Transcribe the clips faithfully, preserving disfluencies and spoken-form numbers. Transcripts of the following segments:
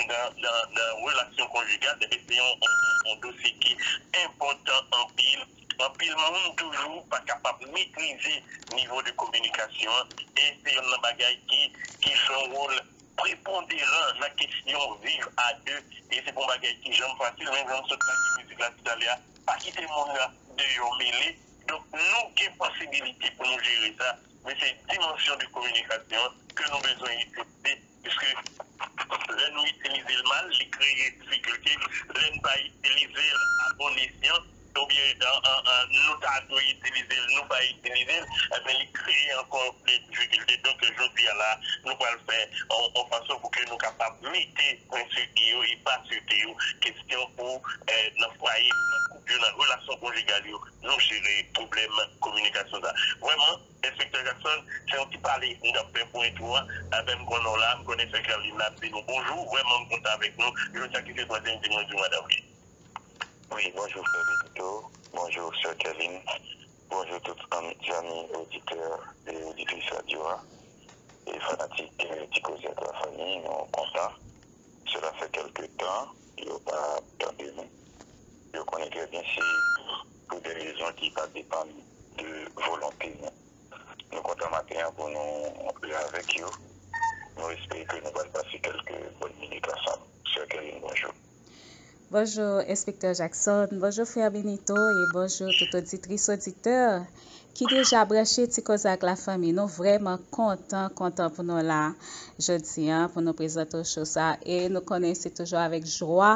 nan, nan, nan relasyon konjigal, ebyen, se yon, yon, yon dosye ki enpòtan anpil. Anpil moun toujou pa kapab metrize nivo de kominikasyon an, e se youn nan bagay ki, ki jwe yon wòl preponderan nan kesyon viv a de, e se pa yon bagay ki janm fasil, menm jan m sot lage mizik la toutalè a, pa kite moun nan deyò mele. Donk, nou gen posibilite pou nou jere sa, men se dimansyon de kominikasyon ke nou bezwen itilize, piske lè nou itilize l mal, li kreye difikilte, lè n pa itilize l a bon esyan, oubyen an, an, an, nou ta dwe itilize l, nou pa itilize l, ebyen, li kreye ankò de difikilte. Donk, jodi a la, nou pral fè yon, yon fason pou ke nou kapab mete pwen sou i yo e pa sou te yo, kesyon pou, eh, nan fwaye yo, nan koup yo, nan relasyon konjigal yo, nou jere pwoblèm kominikasyon sa. Vrèman, Enspektè Jackson, se yon ti pale m t ap fè pou entwo a. Avè m konnen w la, m konnen sè Kerline la ap di nou bonjou. Vrèman, m kontan avèk nou. Jodi a ki se twazyèm di mwen di mwa davril. Wi, bonjou, frè Benito. Bonjou, sè Kerline. Bonjou, tout zanmi, zanmi oditè e oditris radyo a. E fanatik, eh, Ti Koze ak Lafanmi, nou kontan. Cela fait quelque temps, yo pa tande nou. Yo konnen trè byen se pou de rezon ki pa depann de volonte nou. Nou kontan maten an pou nou la avèk yo. Nou espere ke nou pral pase kèlke bòn minit ansanm. Sè Kerline, bonjou. Bonjou, Enspektè Jackson. Bonjou, frè Benito. E bonjou, tout oditris, oditè ki deja branche Ti Koze ak Lafanmi. Nou vrèman kontan, kontan pou nou la jodi a, pou nou prezante w show sa. E nou konnen se toujou avèk jwa,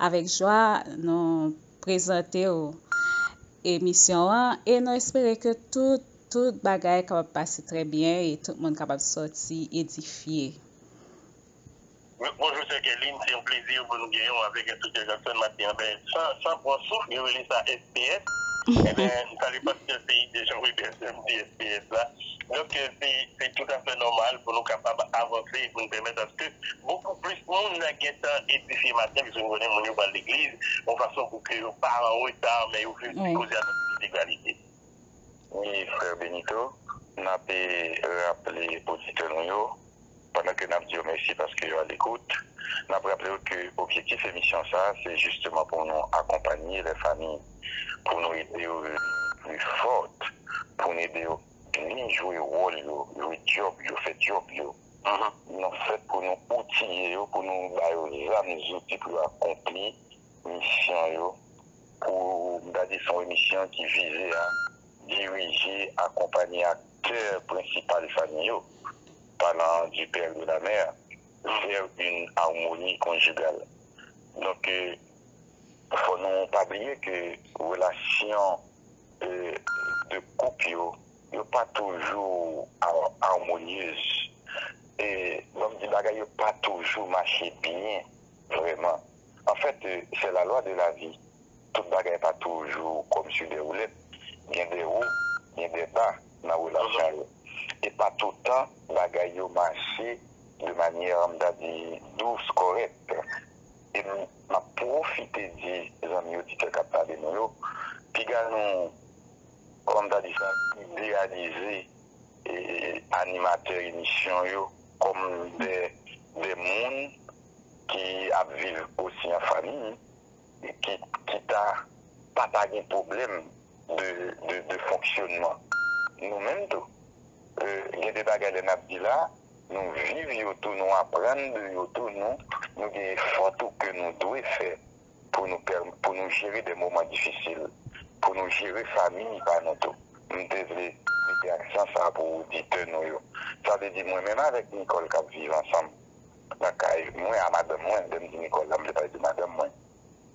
avèk jwa nou prezante w emisyon an. E nou espere ke tout, tout bagay kapab pase trè byen e tout moun kapab sòti edifye. Bonjou, sè Kerline. Se yon plezi pou nou genyen w avèk Enspektè Jackson maten an. Ben, san, san pran souf, yo rele sa S P S. Eben, m salye pastè P I deja, wi, byen sè, m di S P S la. Donk, eh, se, se toutafè nòmal pou nou kapab avanse e pou nou pèmèt aske bokou plis moun gentan edifye maten, piske nou konnen moun yo pral legliz, yon fason pou ke yo pa an reta, men yo viv Ti Koze a nan tout egalite. Wi, frè Benito, n ap, eh, raple oditè nou yo, pandan ke n ap di yo mèsi paske yo alekout, n ap raple yo ke objektif emisyon sa a, se jisteman pou nou akonpanye lè fanmi, pou nou ede yo revin pli fò, pou nou ede yo byen jwe wòl yo, jwe djòb yo, fè djòb yo. Nou fèt pou nou outiye yo, pou nou ba yo zam, zouti pou yo akonpli misyon yo, pou, m ta di, se yon emisyon ki vize a dirije, akonpanye aktè prensipal fanmi yo, parlant du père et de la mère, vers une harmonie conjugale. Donk, eh, fò nou pa bliye ke relasyon, eh, de koup yo, yo pa toujou a-, armonyez. E, ban m di, bagay yo pa toujou mache byen, vrèman. Anfèt, eh, c'est la loi de la vie. Tout bagay pa toujou comme sur des roulettes. Gen de wo, gen de ba nan relasyon yo. E pa tout tan bagay yo mache de manyè, m ta di, dous, kòrèk. E m ap pwofite di zanmi oditè k ap tande nou yo, piga nou, kòman m ta di sa, ideyalize, e, animatè emisyon yo kòm de, de moun ki ap viv osi an fanmi, ki, ki ta, pa ta gen pwoblèm de, de, de fonksyonman. Nou menm tou, eh, gen de bagay lè n ap di la, nou viv yo tou, nou aprann de yo tou, nou, nou gen efò tou ke nou dwe fè pou nou pè-, pou nou jere de moman difisil, pou nou jere fanmi pa nou tou. M te vle mete aksan sa pou oditè nou yo. Sa vle di mwen menm avèk Nicole k ap viv ansanm nan kay mwen a madanm mwen, lè m di Nicole la, m vle pale de madanm mwen.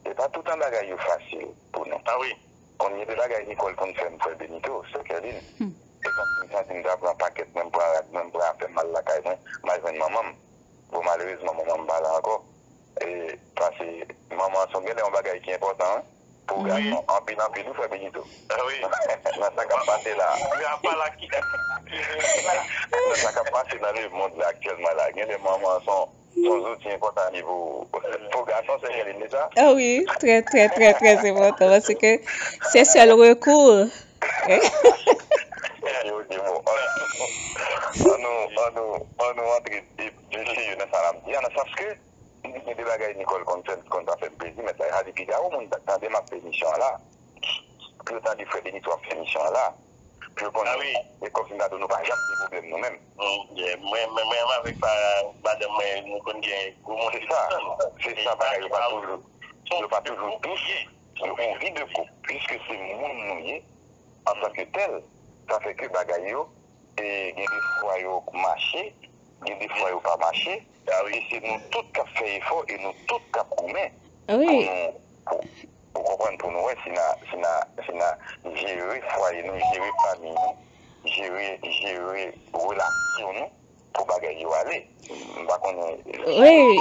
E pa toutan bagay yo fasil pou nou. A wi. Konbyen de bagay Nicole konn fè m, frè Benito, sè Kerline. Hmm. E konsa m santi m ta pran pakèt mwen, m pran rad mwen, m pran afè m al lakay mwen, m al jwenn manman m. Bon, malerezman, manman m pa la ankò. E, pase, manman se yon, gen de yon bagay ki enpòtan, wi. Pou gason, anpil, anpil, wi, frè Benito. A wi. Nan sa k ap pase la. Gra pa la ki. Nan sa k ap pase nan lemonn la aktyèlman la. Gen de manman se yon, se yon zouti enpòtan li pou, pou gason, sè Kerline, li sa? Ah wi, trè, trè, trè, trè enpòtan, paske se sèl rekou. Ok, ok, bon. An nou, an nou, an nou antre Je suis sérieux dans ça, là, je dis, dans le sens que, il y a des bagages, Nicole, qu'on ne fait, qu'on ne va faire plaisir, mais ça, il y a des vidéos, on tande ma permission là. Pou yo tande frè Benito ap fè misyon an la, pou yo konnen, e kòmsi m ta di w, nou pa janm gen pwoblèm nou menm. Mwen menm avèk madanm mwen, nou konn gen gwo monte desann. Se sa, bagay yo pa toujou, yo pa toujou dous, yo anvi de koup. Piske se moun nou ye, antanke tèl, sa fè ke bagay yo, e gen de fwa yo mache, gen de fwa yo pa mache, e se nou tout k ap fè efò e nou tout k ap goumen pou nou, pou, ou konprann, pou nou wè si n a, si n a, si n a jere fwaye nou, jere fanmi nou, jere, jere relasyon nou pou bagay yo ale. M pa konnen si Wi.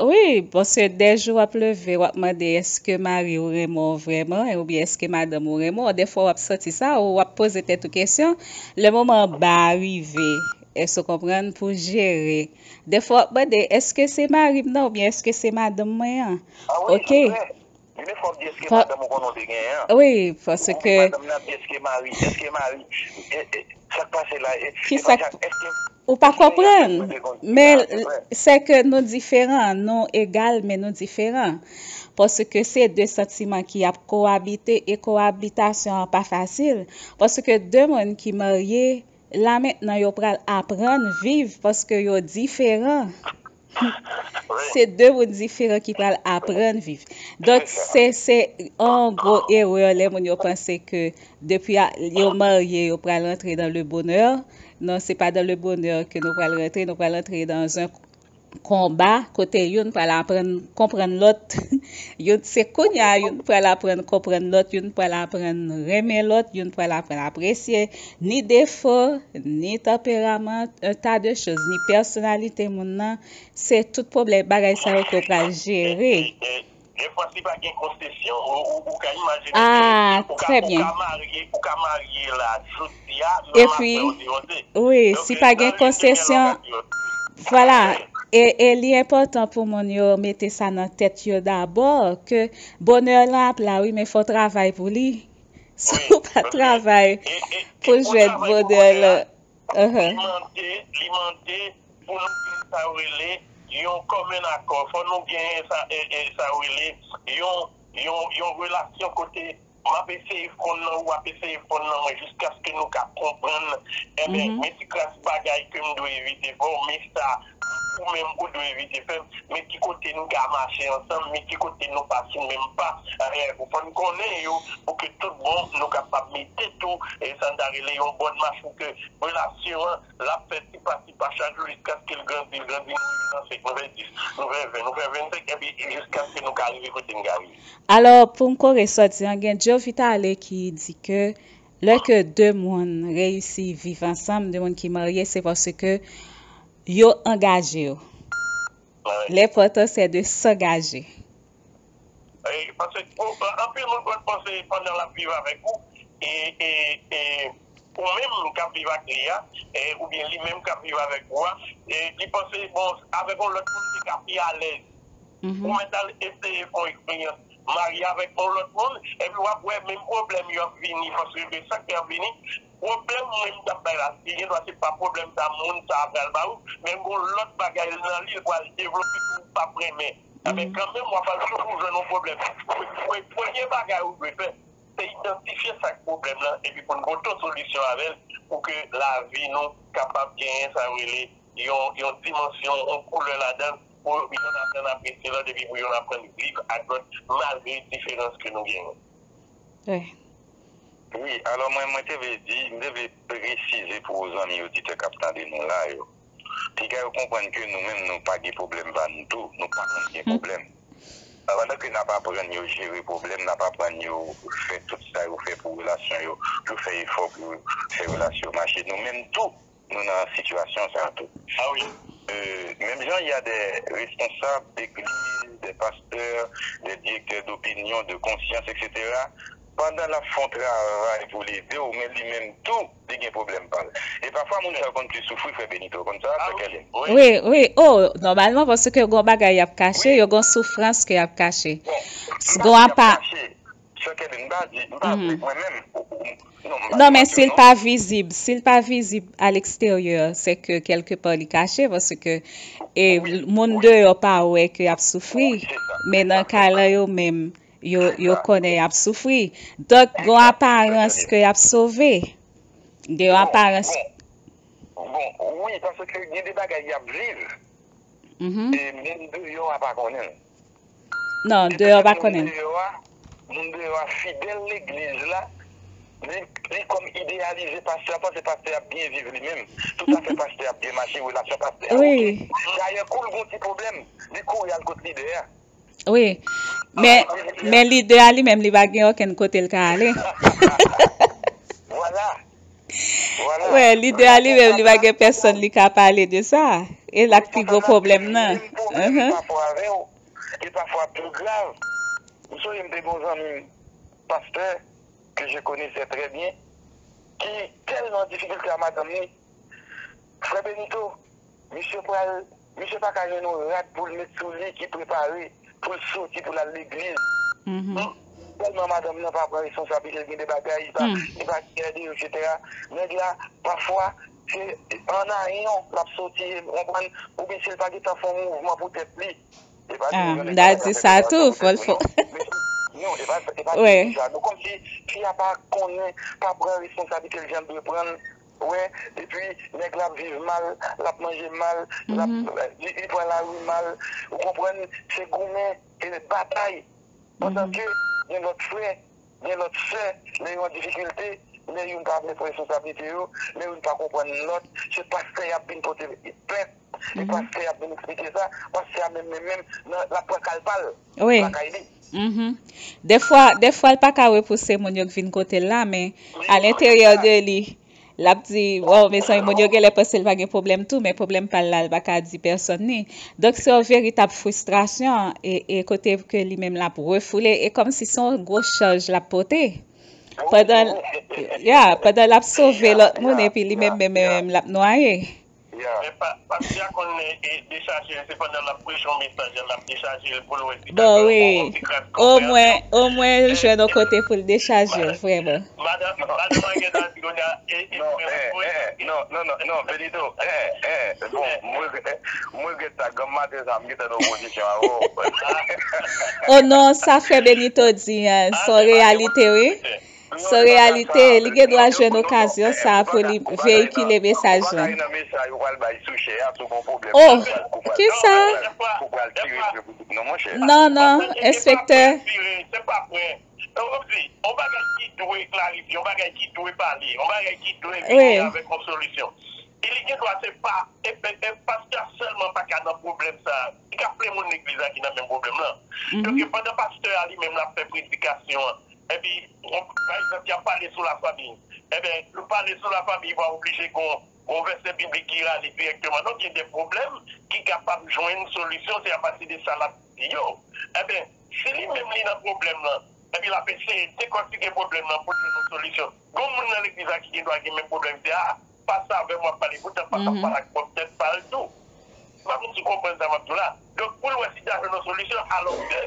Wi, paske dè jou w ap leve, w ap mande èske mari w renmen w vrèman, oubyen èske madanm ou renmen w. Dèfwa w ap santi sa, ou w ap poze tèt ou kesyon. Lè moman ba a rive, èske w konprann, pou jere. Dèfwa w ap mande èske se mari m nan oubyen èske se madanm mwen an. Oke. Gen de fwa w ap di èske madanm ou konnen w te genyen an. Wi, paske madanm nan ap di èske mari, èske mari, e, e, sa k pase la, e, Kisa k- ou pa konprann? Men se ke nou diferan, nou egal, men nou diferan. Paske se de santiman ki ap kowabite, e kowabitasyon an pa fasil. Paske de moun ki marye, la mentnan yo pral aprann viv, paske yo diferan. Se de moun diferan ki pral aprann viv. Donk, se, se yon gwo erè lè moun yo panse ke depi a- yo marye, yo pral rantre dans le bonheur. Non, se pa dans le bonheur ke nou pral rantre, nou pral rantre dans un konba kote youn pral aprann konprann lòt, youn se kounye a youn pral aprann konprann lòt, youn pral aprann renmen lòt, youn pral aprann apresye ni defo, ni tanperaman, un tas de choses, ni pèsonalite moun nan, se tout pwoblèm bagay sa yo ke w pral jere. Defwa, si pa gen konsesyon, ou, ou, ou ka imajine ke Ah, ou ka, trè ou byen. ka marye, ou ka marye la, jodi a, menm Epi, apre ou divòse. wi, Donk, si e, pa gen nan lide gen konsesyon, lòt yo. vwala. E, e li enpòtan pou moun yo mete sa nan tèt yo dabò, ke bonè lan ap la, wi, men fò w travay pou li. Si Wi, w pa paske travay e, e, e pou pou jwenn travay pou bonè bonè lan, lan, Ahan. Li mande, li mande pou nou gen sa yo rele yon kòmèn akò. Fò nou gen sa, e, e, sa yo rele yon, yon, yon relasyon kote m ap eseye konn nan ou, w ap eseye konn nan mwen, jiskaske nou ka konprann, enben, Mhm. men ti kras bagay ke m dwe evite fè w, men sa ou menm ou dwe evite fè m, men ki kote n ka mache ansanm, men ki kote nou pa sou menm pa. E, ou fò n konnen yo, pou ke tout bon, nou kapab mete tou, e sa n ta rele yon bòn mach, pou ke relasyon an, l ap fè ti pa, ti pa chak jou, jiskaske l grandi, l grandi, nou fè sis, nou fè dis, nou fè ven, nou fè vennsenk, epi jiskaske nou ka rive kote n ka rive. Alò, pou m kore sa w di an, gen Joe Vitale ki di ke lè ke de moun reyisi viv ansanm, de moun ki marye, se paske yo angaje yo. Wi. L'important, c'est de s'engager. E, paske, bon, anpil moun konn panse pandan l ap viv avèk ou, e, e, e, ou menm k ap viv ak li a, e, oubyen li menm k ap viv avèk ou a, e, li panse, bon, avèk yon lòt moun, li ka pi alèz. Mhm. Ou mèt al eseye fè yon eksperyans marye avèk yon lòt moun, epi w ap wè menm pwoblèm yo ap vini, paske se sa k ap vini. Pwoblèm mwen m t ap bay la, li gen dwa se pa pwoblèm sa moun sa a pral ba ou, men gon lòt bagay nan li, l pral devlope ke ou p ap renmen. Enben, Mhm. kanmenm, w ap al toujou jwenn yon pwoblèm. Pre-, pre-, premye bagay ou dwe fè, se idantifye sa k pwoblèm lan, epi pou n pote yon solisyon avè l, pou ke lavi nou kapab genyen sa yo rele yon, yon dimansyon, yon koulè ladan l, pou youn aprann apresye lòt, epi pou youn aprann viv ak lòt, malgre diferans ke nou genyen. Wi. Wi, alò mwen, mwen te vle di, m te vle presize pou zanmi oditè k ap tande nou la yo. Piga yo konprann ke nou menm, nou pa gen pwoblèm pa nou tou, nou pa konn gen Hmm. pwoblèm. Pandan ke n ap aprann yo jere pwoblèm, n ap aprann yo fè tout sa yo fè pou relasyon yo, yo fè efò pou yo fè relasyon yo mache. Nou menm tou, nou nan sitiyasyon sa a tou. Ah wi. Euh, menm jan y a des responsables d'église, des pasteurs, des directeurs d'opinion, de conscience, et cetera. Pandan l ap fè yon travay pou l ede w, men li menm tou, li gen pwoblèm pa l. E pafwa, moun sa yo konn plis soufri, frè Benito, konn sa, frè Kèlin? Wi, wi. Oh, nòmalman, paske gon bagay y ap kache, yo gon soufrans ke y ap kache. Bon, m pa di y ap kache. Sè Kèlin, m pa di, m pa vle mwen menm. Non, m pa Non, men si l pa vizib, si l pa vizib a leksteryè, se ke kèlkepa li kache, paske e, moun deyò pa wè ke y ap soufri, men nan kay lan yo menm, yo, yo konnen y ap soufri. Donk, gen yon aparans ke y ap sove. Gen yon aparans. Bon, wi, paske gen de bagay y ap viv, e moun deyò a pa konnen l. Non, deyò pa konnen l. Moun deyò a fidèl legliz la, li, li kòm ideyalize pastè a, panse pastè a ap byen viv li menm. Tout afè pastè a ap byen mache, relasyon pastè a oke. Dayè, kou l gon ti pwoblèm, li kouri al kot lidè a. Wi. Men, men lidè a li menm, li pa gen okenn kote l ka ale. Vwala. Vwala. Wè, lidè a li menm, li pa gen pèsonn li ka pale de sa. E la k pi gwo pwoblèm nan. Menm pwoblèm pafwa avè w, e pafwa pi grav. M sonje m te gen yon zanmi m, pastè, ke je connaissais très bien, ki tèlman an difikilte a madanm li. Frè Benito, misye pral, misye pa ka jwenn yon rad pou l met sou li ki prepare pou l soti pou l al legliz. Tèlman madanm nan pa pran responsablite l, gen de bagay li pa, li pa kyè de yo, etsetera. Nèg la, pafwa, se an ayon l ap soti, ou konprann, oubyen si l pa gentan fè yon mouvman pou tèt li. Ah, m ta di sa tou, fò l fò. Non, e pa, e pa di sa. Nou kòmsi fi a pa konnen, pa pran responsablite l jan l dwe pran l. Wè, epi nèg la ap viv mal, l ap manje mal, l ap, li, li pran lari mal. Ou konprann? Se goumen, se batay. Pandan ke gen lòt frè, gen lòt sè, lè yo an difikilte, lè youn pa vle pran responsablite yo, lè youn pa konprann lòt, se pastè y ap vin pote plent, e pastè y ap vin eksplike sa, pastè a menm, menm, menm, nan, l ap pran kal pa l lakay li. Dèfwa, dèfwa, l pa ka repouse moun yo k vin kote l la, men alenteryè de li, l ap di, waw, mezanmi, moun yo genlè panse l pa gen pwoblèm tou, men pwoblèm pa l la, l pa ka di pèsonn ni. Donk, se yon veritab fristrasyon, e, e kote ke li menm l ap refoule, e kòmsi se yon gwo chaj l ap pote. Pandan, ya, pandan l ap sove lòt moun, epi li menm, menm, menm, menm, l ap nwaye. Men pa, pastè a konn e, dechaje l, se pandan l ap preche yon mesaj, l ap dechaje l pou l wè si ta fè yon, yon ti kras kò. Omwen, omwen, l jwenn yon kote pou l dechaje l, vrèman. Madanm, madanm an gentan di kounye a, e, e, non, eh, eh, non, non, non, non, Benito, eh, eh, bon, mwen, mwen gentan, granm maten sa, m gentan nan opozisyon avè w. Oh non, sa frè Benito di an, se yon reyalite, wi. Se yon reyalite, li gen dwa jwenn okazyon sa pou li veyikile mesaj lan. Oh, kisa? Non, non, enspektè. Se pa vrè. Ou konprann? Yon bagay ki dwe klarifye, yon bagay ki dwe pale, yon bagay ki dwe vini avèk yon solisyon. E li gen dwa se pa, e, e, e pastè a sèlman pa ka nan pwoblèm sa a. Li ka plen moun legliz la ki nan menm pwoblèm lan. Donk, pandan pastè a li menm l ap fè predikasyon an, epi, pa egzanp, y ap pale sou lafanmi. Ebyen, nou pale sou lafanmi, pa oblije gon, gon vèsè biblik ki rale dirèkteman. Donk, gen de pwoblèm ki kapab jwenn solisyon, se apati de sa l ap di yo. Ebyen, si li menm li nan pwoblèm lan, epi l ap eseye dekòtike pwoblèm lan pou l jwenn yon solisyon. Gon moun nan legliz la ki gen dwa gen menm pwoblèm, se a, pastè avè m w ap pale, poutan pastè ap pale ak pwòp tèt pa l tou. M pa konn si w konprann sa m ap di w la. Donk, pou l wè si l ta jwenn yon solisyon, alòske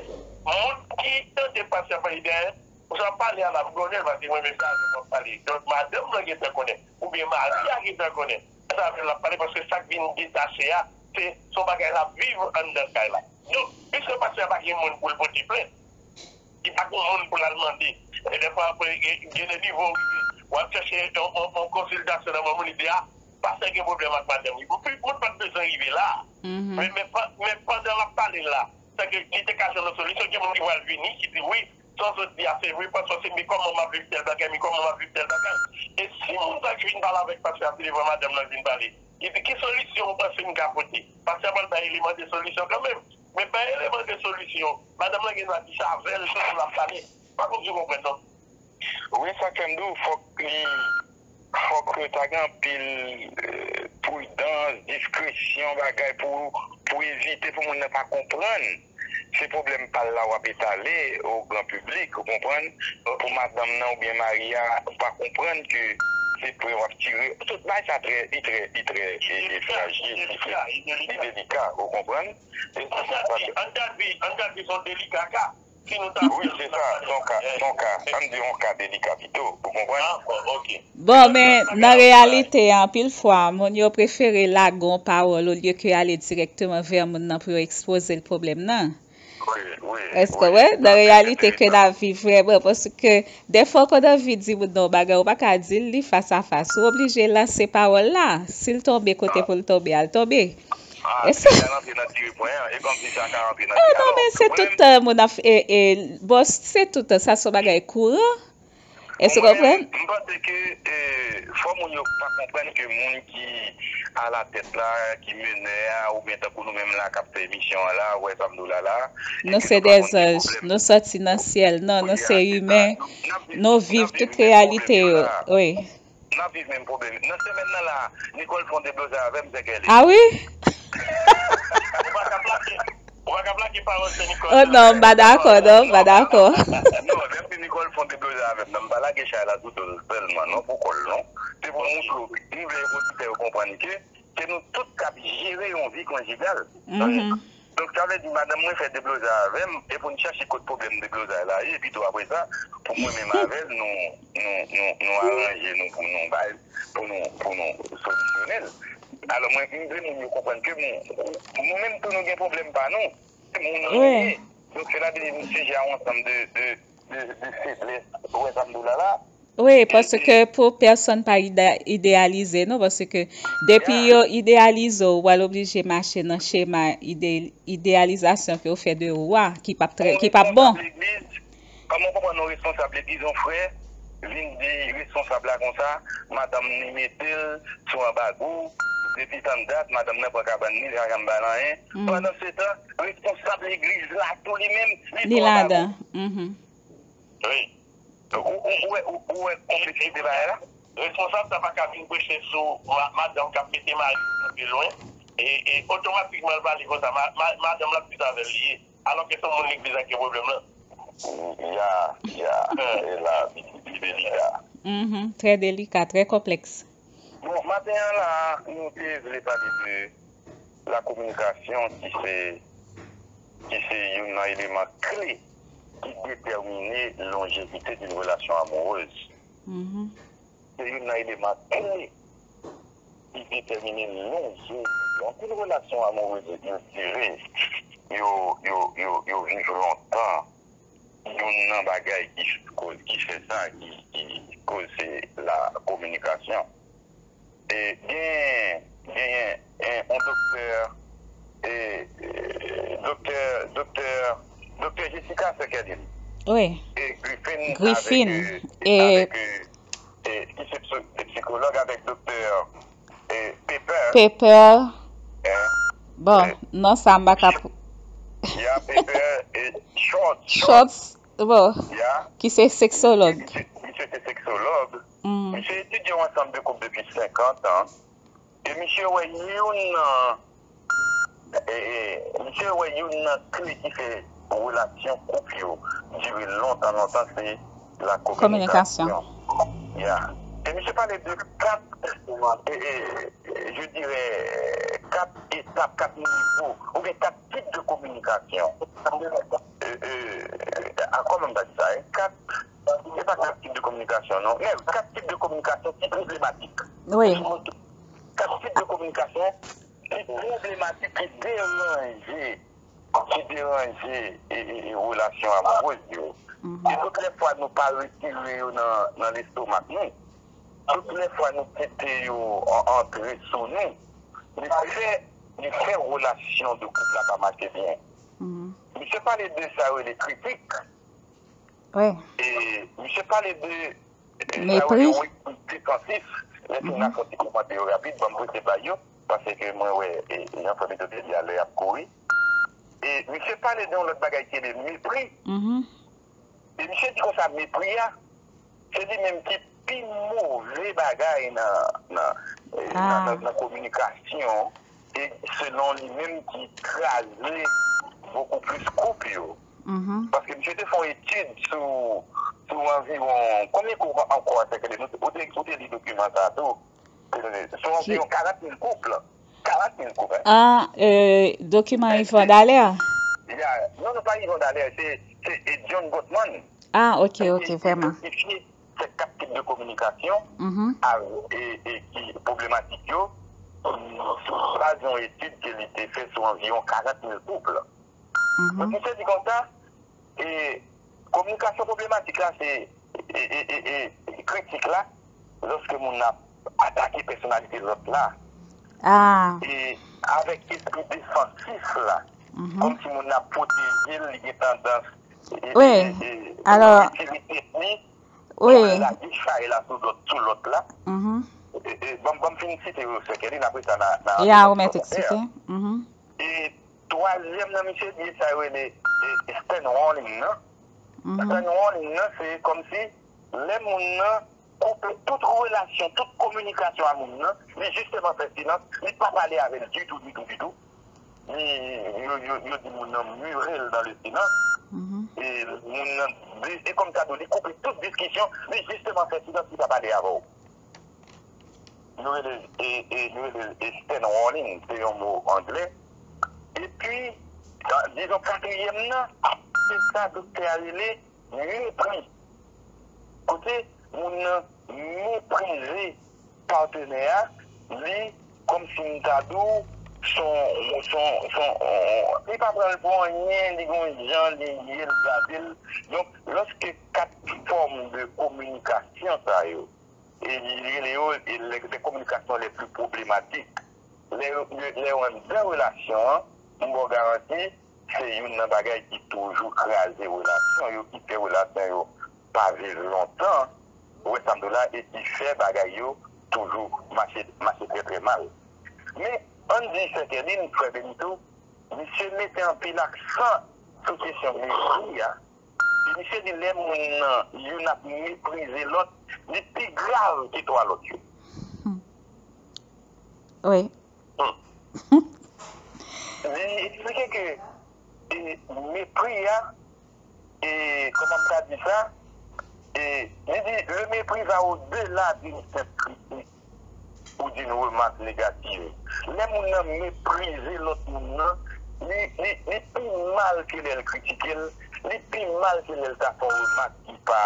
moun ki tande pastè ap pale dèyè, ou sa pale a la m konnen l, paske mwen menm sa avè m w ap pale. Donk, madanm lan gentan konnen, oubyen mari a gentan konnen. Sa avè l ap pale, paske sa k vin detache a, se, se yon bagay l ap viv anndan kay la. Donk, piske pastè a pa gen moun pou l pote plent, li pa gen moun pou l al mande. E dèfwa, apre, gen, gen de nivo w rive, w ap chèche yon, yon, yon konsiltasyon nan moun, moun li di, a, pastè gen pwoblèm ak madanm li. Pou moun pa t bezwen rive la. Men, men, pa- men pandan l ap pale la, sèke li te ka jwenn yon solisyon, gen moun ki pral vini, ki di, wi, sa w sot di a, se vre, pastè, se, men kòman m ap viv tèl bagay, men kòman m ap viv tèl bagay. E si moun sa ki vin pale avèk pastè a, se devan madanm nan l vin pale, li di, ki solisyon w panse m ka pote? Pastè a pral bay eleman de solisyon kanmenm. Men bay eleman de solisyon, madanm lan gen dwa di sa avè l, tankou l ap pale. Pa konn si w konprann, non. Wi, sa k fè m di w, fòk li, fòk ta gen anpil, eh, pridans, diskresyon, bagay pou, pou evite pou moun nan pa konprann se pwoblèm pa l la w ap etale o gran piblik, ou konprann? Pou madanm nan oubyen mari a pa konprann ke se pwen w ap tire. Tout bagay sa trè, li trè, li trè, eh, eh, frajil, li trè, li delika, ou konprann? An ta di, an ta di, an ta di se yon delika ka. Si nou ta... Wi, se sa, se yon ka, se yon ka, ann di yon ka delika pito, ou konprann? Dakò, ok. Bon, men nan reyalite, anpil fwa, moun yo prefere lage yon pawòl olye ke ale dirèkteman vè moun nan pou yo ekspoze l pwoblèm nan. Wi, wi, Èske wè, nan reyalite ke n ap viv vrèman, paske dèfwa w konn anvi di moun nan yon bagay, ou pa ka di l li fas a fas. Ou oblije lanse pawòl la. Si l tonbe kote pou l tonbe, al tonbe. Ah, si l antre nan tire pwen an, e kòmsi sa ka antre nan... Ah, non, men se tout tan moun ap... E, e, bon, se tout tan, sa se yon bagay kouran. Èske w konprann? M panse ke e, fò moun yo pa konprann ke moun ki alatèt la, ki menè a, oubyen tankou nou menm la k ap fè emisyon an la, ou wè sa m di w la la. Nou se dèzanj, nou sòti nan syèl, non, nou se imen, nou viv tout reyalite yo. Wi. N ap viv menm pwoblèm. Nan semèn nan la, Nicole fè yon deblozay avè m, sè kè li. Ah wi? Ou pa ka plake, ou pa ka plake pawòl sè Nicole. Oh non, m pa dakò, non, m pa dakò. Non, lè m di Nicole fè yon deblozay avè m, non, m pa lage chay la sou do l sèlman, non, pou kò l, non. Se pou montre w, m vle oditè yo konprann ke se nou tout k ap jere yon vi konjigal. Donk, sa vle di, madanm mwen fè deblozay avè m, e pou n chache kot pwoblèm deblozay la ye, epi tou apre sa, pou mwen menm avè l, nou, nou, nou, nou aranje nou pou nou bay, pou nou, pou nou solisyone l. Alò, mwen, m vle moun yo konprann ke nou, nou menm tou nou gen pwoblèm pa nou. Se moun nou ye. Donk, se la di nou sijè a yon ansanm de, de, de, de feblès. Ou wè sa m di w la la? Wi, paske pou pèsonn pa ide- ideyalize nou, paske depi yo ideyalize w, ou pral oblije mache nan chema ide- ideyalizasyon ke yo fè de ou a, ki p ap trè, ki p ap bon. Kòman w konprann yon responsab legliz, yon frè, vin di responsab la konsa, madanm ni mete l sou anbago, depi tann dat, madanm nan pran kabann ni, li pa janm ba l anyen. Pandansetan, responsab legliz la tou li menm, li pran anbago. Wi. Ou, ou, ou wè, ou, ou wè konpleksite bagay la? Responsab sa pa ka vin preche sou ma- madanm k ap mete mari li kanpe lwen, e, e otomatikman l pale konsa, ma- ma- madanm l ap di se avè l li ye, alòske se yon moun legliz la ki gen pwoblèm lan. Ya, ya, e la, li, li delika. Mhm, trè delika, trè konplèks. Bon, maten an la, nou te vle pale de la kominikasyon ki se, ki se youn nan eleman kle ki detèmine lonjevite d'une relation amoureuse. Se youn nan eleman kle ki detèmine lonjevite. Anpil relasyon amourez yo dire, yo, yo, yo, yo viv lontan. Youn nan bagay ki koz, ki fè sa, ki, ki koz se la kominikasyon. E gen, genyen en, yon doktè, e, e, doktè, doktè, doktè Jessica Sekelin. Wi. E Griffin, Griffin, avèk, e avèk, e, e, ki se pso- se psikològ avèk doktè e, Pepper. Pepper. Hein? Bon, non sa m pa ka pou- Ya, Pepper e Schwartz. Schwartz, bon, Ya. Ki se seksològ. Misye, misye se seksològ. Mm. Misye etidye yon ansanm de koup depi senkant an. E misye wè youn nan, e, e, misye wè youn nan kle ki fè relasyon koup yo dire lontan, lontan, se la kominikasyon. Ya. E misye pale de kat, e, e, je dirais, kat etap, kat nivo, oubyen kat tip de kominikasyon. E, e, a, kòman m ta di sa, e? Kat, se pa kat tip de kominikasyon, non, men kat tip de kominikasyon ki pwoblematik. Wi. Kat tip de kominikasyon ki pwoblematik, ki deranje, ki deranje e, e, e, relasyon amourez yo. E tout lè fwa nou pa retire yo nan, nan lestomak nou, tout lè fwa nou kite yo an- antre sou nou, li fè, li fè relasyon de koup la pa mache byen. Misye pale de sa yo rele kritik. Wi. E misye pale de, de sa yo Mepri. rele rekwit defansif. Lè ke n ap fè ti kòmantè yo rapid, ban m prese bay yo, paske mwen wè, e, jan frè Mito te di a, lè y ap kouri. E misye pale de yon lòt bagay ki rele mepri. Mhm. E misye di konsa, mepri a, se li menm ki pi move bagay nan, nan, e, nan, nan, nan kominikasyon, e selon li menm ki kraze bokou plis koup yo. Mhm. Paske misye te fè yon etid sou, sou anviwon, konbyen koup ankò a sèkile? Nou, ou te, ou te li dokiman sa a tou. Sou anviwon karant mil koup la. Karant mil koup, hein? Ah, euh, dokiman Yvan Dallaire. Ya, non, non, pa Yvan Dallaire, se, se e John Gottman. Ah, ok, ok, vrèman. Idantifye se kat tip de kominikasyon e, e ki pwoblematik yo, sou baz yon etid ke li te fè sou anviwon karant mil koup. Donk, misye di konsa, e, kominikasyon pwoblematik la, se e, e, e, e, kritik la, lòske moun nan ap atake pèsonalite lòt la, e avèk espri defansif la, kòmsi moun nan ap pwoteje l, li gen tandans e, e, e, e, retire tèt li, pou l lage chay la sou lòt, sou lòt la. E, e, ban m, ban m fin site yo, sè Kèlin, apre sa, n a, n a, n a kòmantè. E twazyèm nan, misye di sa yo rele e, e Stonewalling nan. Stonewalling nan, se kòmsi lè moun nan koupe tout relasyon, tout kominikasyon a moun nan, li jisteman fè silans, li pa pale avè l ditou, ditou, ditou. Li, yo, yo, yo di moun nan mure l dans le silence. E moun nan, e kòm sa tou, li koupe tout diskisyon, li jisteman fè silans, li pa pale avè w. Yo rele, e, e, yo rele Stonewalling, se yon mo anglè. Epi, dizon katriyèm nan, se sa doktè a rele mepri. Kote moun nan meprize patnè a, li, kòmsi m ta di w, son, son, son, li pa pran l pou anyen, li gon jan li ye, l gade l. Donk, lòske kat fòm de kominikasyon sa yo, e li rele yo e les, les communications les plus problématiques. Lè, lè, lè w anndan relasyon an, m ba w garanti, se youn nan bagay ki toujou kraze relasyon yo, ki fè relasyon yo pa viv lontan, ou wè sa m di w la, e ki fè bagay yo toujou mache, mache trè, trè mal. Men, ann di, sè Kèlin, frè Benito, misye mete anpil aksan sou kesyon mepri a. E misye di lè moun nan, youn ap meprize lòt, li pi grav ke twa lòt yo. Wi. Li eksplike ke e, mepri a, e, kòman m ta di sa? E, li di, le mépris va au-delà d'une simple critique ou d'une remarque négative. Lè moun nan meprize lòt moun nan, li, li, li pi mal ke lè l kritike l, li pi mal ke lè l ta fè yon remak ki pa,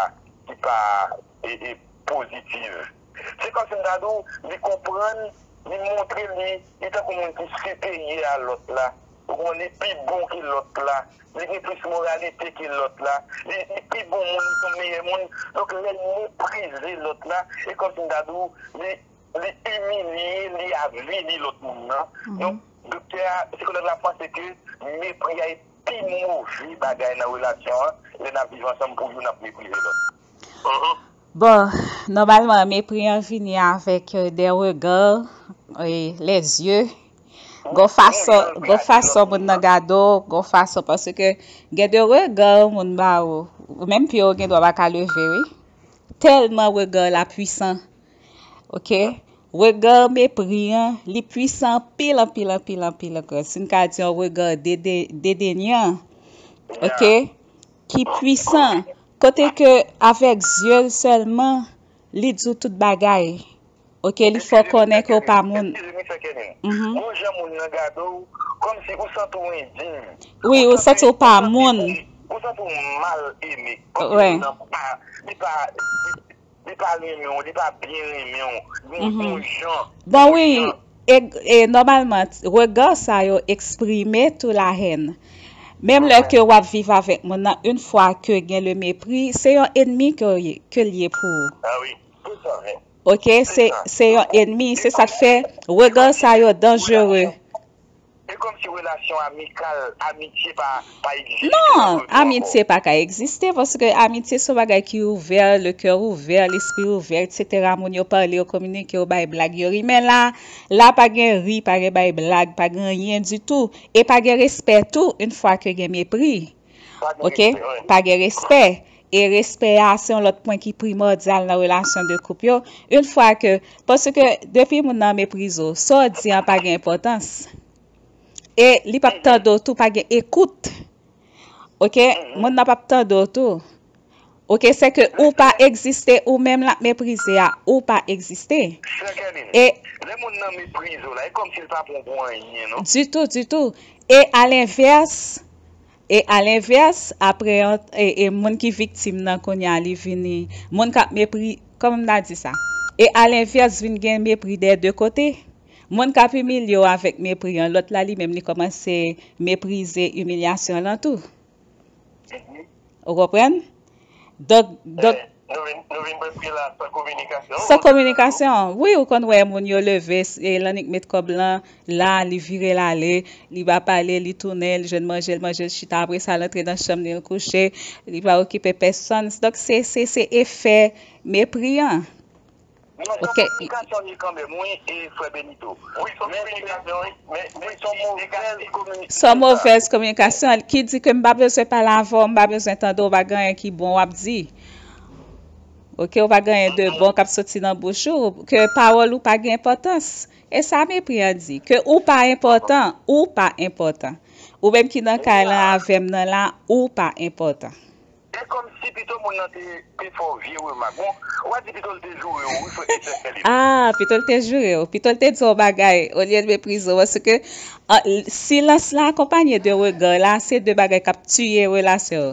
ki pa e, e pozitiv. Se kòmsi m ta di w, li konprann, li montre li, li tankou moun ki siperye a lòt la. Ou konprann, li pi bon ke lòt la. Li gen plis moralite ke lòt la. Li, li pi bon moun, li se yon meyè moun. Donk, lè l meprize lòt la, e kòmsi m ta di w, li, li imilye, li avili lòt moun nan. Donk, doktè a, sikològ la panse ke mepri a e pi move bagay nan relasyon an, lè n ap viv ansanm pou youn ap meprize lòt. Bon, nòmalman, mepri an vini avèk, euh, des regards, euh, les yeux. Gon fason, gon fason moun nan gade w, gon fason, paske gen de rega moun ba ou, ou menm pye w gen dwa pa ka leve, wi. Tèlman rega la pwisan. Oke? Rega mepri an, li pwisan anpil, anpil, anpil, anpil ankò. Si n ka di yon rega dede, dedenyan, oke? Ki pwisan, kote ke avèk zye l sèlman, li di w tout bagay. Oke, li fè w konnen ke w pa moun. Gon jan moun nan gade w, kòmsi ou santi w endiy. Wi, ou santi w pa moun. Ou santi w mal eme. Kòmsi moun nan pa, li pa, li pa renmen w, li pa byen renmen w. Gon jan. Bon, wi, e, e nòmalman, rega sa yo eksprime tou la hèn. Menm lè ke w ap viv avèk moun nan, yon fwa ke gen le mepri, se yon enmi ke, ke l ye pou ou. Ah wi, se sa menm. Oke, se, se yon enmi, se sa k fè rega sa yo danjere. E kòmsi relasyon amikal, amitye pa, pa egziste. Non, amitye pa ka egziste, paske amitye se yon bagay ki ouvè, le kè ouvè, lespri ouvè, etsetera. Moun yo pale, yo kominike, yo bay blag, yo ri. Men la, la pa gen ri, pa gen bay blag, pa gen anyen ditou. E pa gen respè tou, yon fwa ke gen mepri. Oke? Pa gen respè. E respè a, se yon lòt pwen ki primòdyal nan relasyon de koup yo. Yon fwa ke, paske depi moun nan meprize w, sa w di an pa gen enpòtans. E li p ap tande w tou, pa gen ekout. Oke? Moun nan p ap tande w tou. Oke? Se ke ou pa egziste, ou menm l ap meprize a, ou pa egziste. E lè moun nan meprize w la, e kòmsi l pa pran w pou anyen, non? Ditou, ditou. E alenvès, E alenvyès, apre yon, e, e moun ki viktim nan kounye a, li vini, moun k ap mepri, kòman m ta di sa? E alenvyès, vin gen mepri dè de kote. Moun k ap imilye w avèk mepri an, lòt la, li menm, li kòmanse meprize imilyasyon lan tou. Ou konprann? Donk, donk, nou vin, nou vin preske la san kominikasyon. San kominikasyon. Wi, ou konn wè moun yo leve, e l annik met kòb lan la, li vire l ale, li pa pale, li tounen, li jwenn manje, l manje, l chita, apre sa, l antre nan chanm li, l kouche, li pa okipe pèsonn. Donk, se, se, se efè mepri an. Non, se yon kominikasyon li kanmenm, wi, e frè Benito. Wi, se yon kominikasyon, wi. Men, men se yon movèz kominikasyon. Se yon movèz kominikasyon ki di ke m pa bezwen pale avè w, m pa bezwen tande w, pa gen anyen ki bon w ap di. Oke, ou pa gen anyen de bon k ap soti nan bouch ou, ke pawòl ou pa gen enpòtans. E sa mepri an di, ke ou pa enpòtan, ou pa enpòtan. Ou menm ki nan kay lan avè m nan la, ou pa enpòtan. E kòmsi pito moun nan te, te fè w vye remak. Bon, ou pa di pito l te joure w, wi, frè, e sè Kèlin. Ah, pito l te joure w. Pito l te di w bagay, olye l meprize w. Paske, ah, silans la akonpanye de rega la, se de bagay k ap tiye relasyon yo.